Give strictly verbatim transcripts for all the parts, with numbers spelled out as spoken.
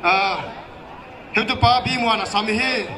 Ah, heutupa Bimuan a sam hi.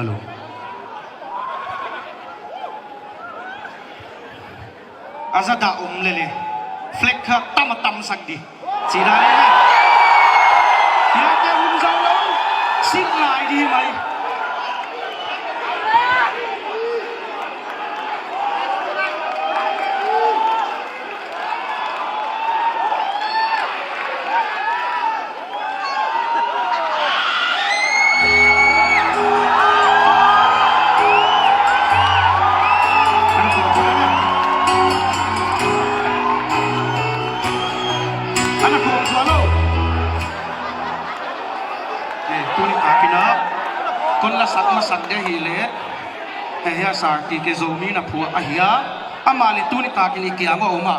Hello. A za dah om lele. Flag kha tam a tamsak di. Ci dan e. Hiate hun zau lo. Sik lai di mai. Eh, tuni takin a kon lasak masak ding ahih leh, eh, hia Sartike Zomi na phuah ahi a, amah leh tuni takin i kiang ah om a.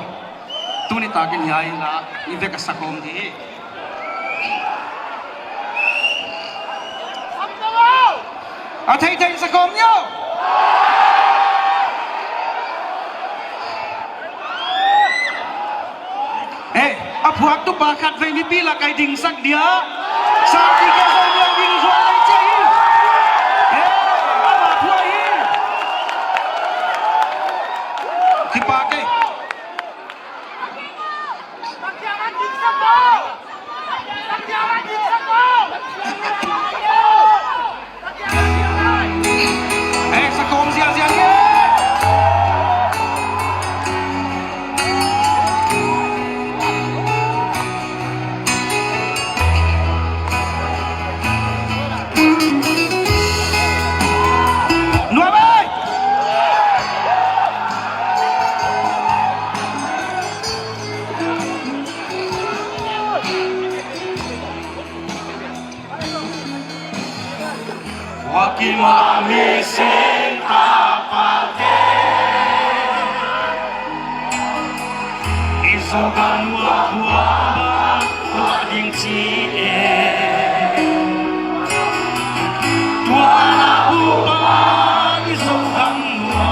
Tuni takin hiai la i vek a sakhawm dih hi. A theithei sakhawm ni aw. Eh, a phuaktupa khatvei mipi lak ah i dingsak dih a. Sartike Zomi a ding zual lai ci hi. Eh, amah phuak hi. Kipak e. Tua kim a mi sing tapa te, i Zogam ua tua bang tua ding ci e. Tua na ua bang i Zogam ua.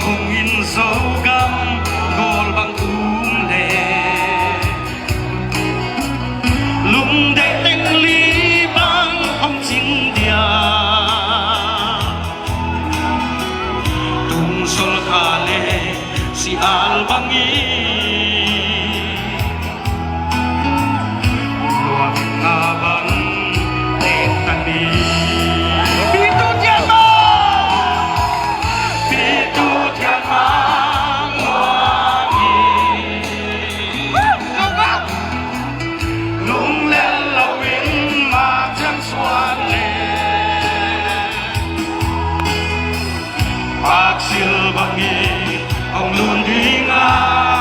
Hong in Zogam gawl bang um le, lungdeih teng li bang hong cing dia. Tung sol kha le si al bang i, luang nga bang tek ta ni. Pitu Thian Mang! Pitu Thian Mang luang i, lunglel lo in ma ciang suan le, paksil bang i hong lun ding a.